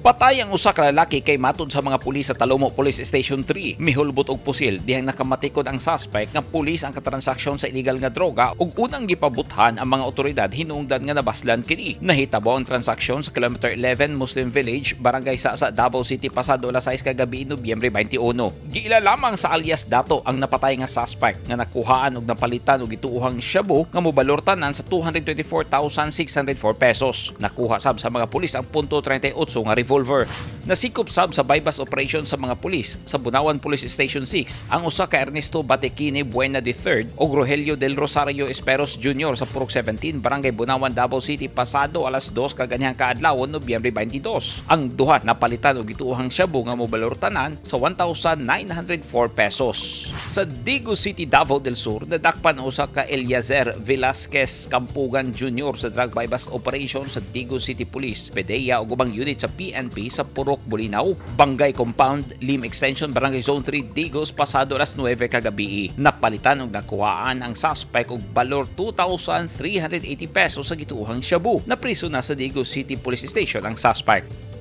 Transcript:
Patay ang usa ka lalaki kay matud sa mga pulis sa Talomo Police Station 3. Mihulbot og pusil dihang nakamatikod ang suspect nga pulis ang katransaksyon sa illegal nga droga ug unang gipabuthan ang mga otoridad hinungdan nga nabaslan kini. Nahitabo ang transaksyon sa Kilometer 11, Muslim Village, Barangay Sasa, Davao City pasado alas 6 kagabi, Nobyembre 21. Giila lamang sa alias Dato ang napatay nga suspect nga nakuhaan og napalitan og gituohang shabu nga mobalor tanan sa 224,604 pesos. Nakuha sab sa mga pulis ang .38 nga revolver. Nasikop sab sa buy-bust operation sa mga pulis sa Bunawan Police Station 6 ang usa ka Ernesto Batekine Buena III ug Rogelio del Rosario Esperos Jr. sa Purok 17, Barangay Bunawan, Davao City pasado alas 2 kaganihang kaadlawon, Nobyembre 22. Ang duha napalitan og gituohang shabu nga mobalor tanan sa 1,904 pesos. Sa Digos City, Davao del Sur, nadakpan ang usa ka Eliazer Velasquez Campugan Jr. sa drug buy-bust operation sa Digos City Police, PDEA ug ubang unit sa PNP sa Purok Bulinaw, Bangay Compound, Lim Extension, Barangay Zone 3, Digos pasado alas 9 kagabi. Napalitan og nakuhaan ang suspect og balor 2,380 pesos sa gituohang shabu. Napriso na sa Digos City Police Station ang suspect.